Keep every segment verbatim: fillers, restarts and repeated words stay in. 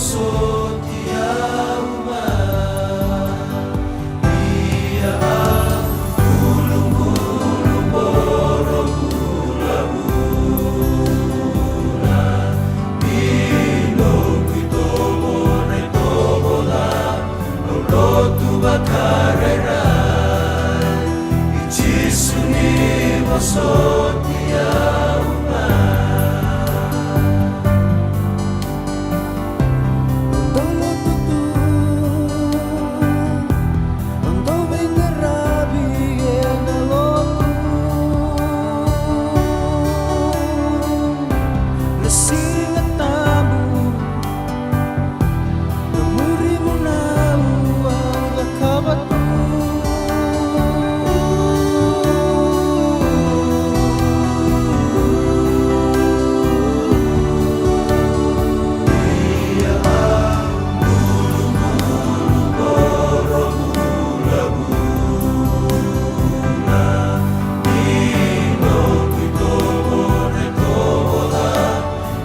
Soti au mai, ia au bulubulu boro vulavula. Ni noqu itovo na itovo ca, au lotu vakarairai. I Jisu ni vosoti au mai. Dou lotu tu, dou veiqaravi ena lotu. Na Siga Tabu, na muri vunau au cakava tu.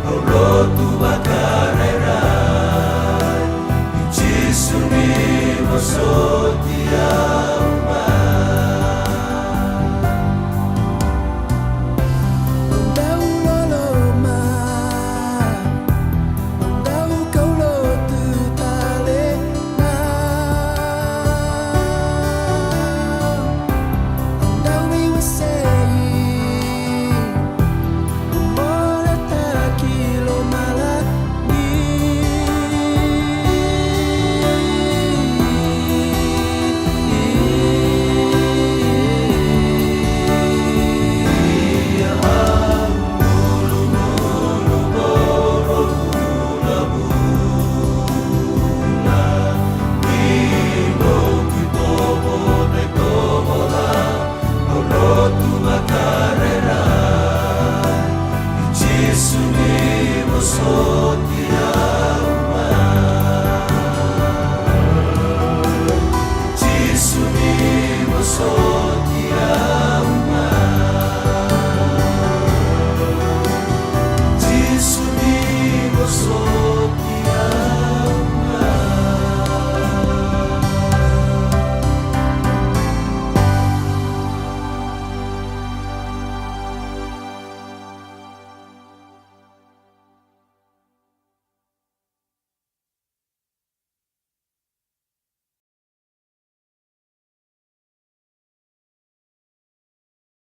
Au lotu